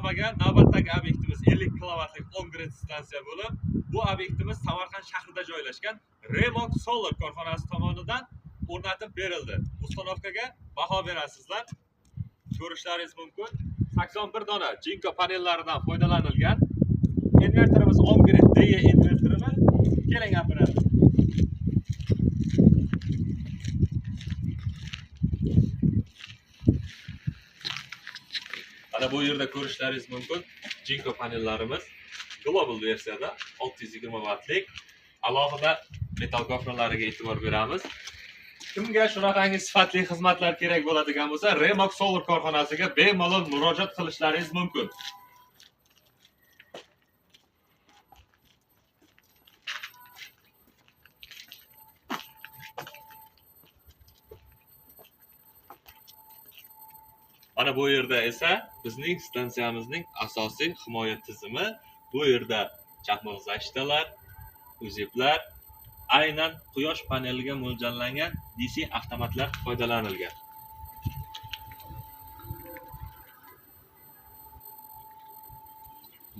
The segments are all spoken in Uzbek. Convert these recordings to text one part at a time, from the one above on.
Musobaga navbatdagi obyektimiz 50 kilovatlik on-grid stansiya bo'lib, bu obyektimiz Samarqand shahrida joylashgan Remok Solar korxonasi tomonidan o'rnatib berildi. Ustanovkaga baho berasizlar. Ko'rishlaringiz mumkin. 81 dona Jinko panellaridan foydalanilgan. Inverterimiz on-grid DE inverterimiz. Keling, operator. Mana bu yerda ko'rishlaringiz mumkin. Jinko panellarimiz global versiyada 620 wattlik. Alohida metal gofralariga e'tibor beramiz. Kimga shunaqangi sifatli xizmatlar kerak bo'ladigan bo'lsa, Remok Solar korxonasiga bemalol murojaat qilishlaringiz mumkin. Mana bu yerda esa bizning stansiyamizning asosiy himoya tizimi. Bu yerda chaqmoq zashtalar, uziblar, aynan quyosh paneliga mo'ljallangan DC avtomatlar foydalanilgan.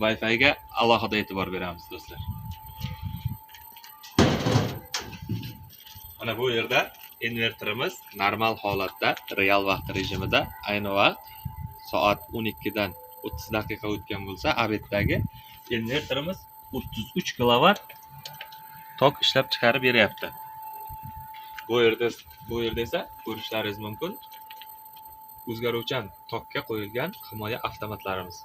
Wi-Fi ga alohida e'tibor beramiz do'stlar. Mana bu yerda inverterimiz normal holatda, real vaqt rejimida ayni vaqt soat 12 dan 30 daqiqa o'tgan bo'lsa, obeddagi inverterimiz 33 kilovat tok ishlab chiqarib beryapti. Bu yerda esa ko'rishlaringiz mumkin o'zgaruvchan tokka qo'yilgan himoya avtomatlarimiz.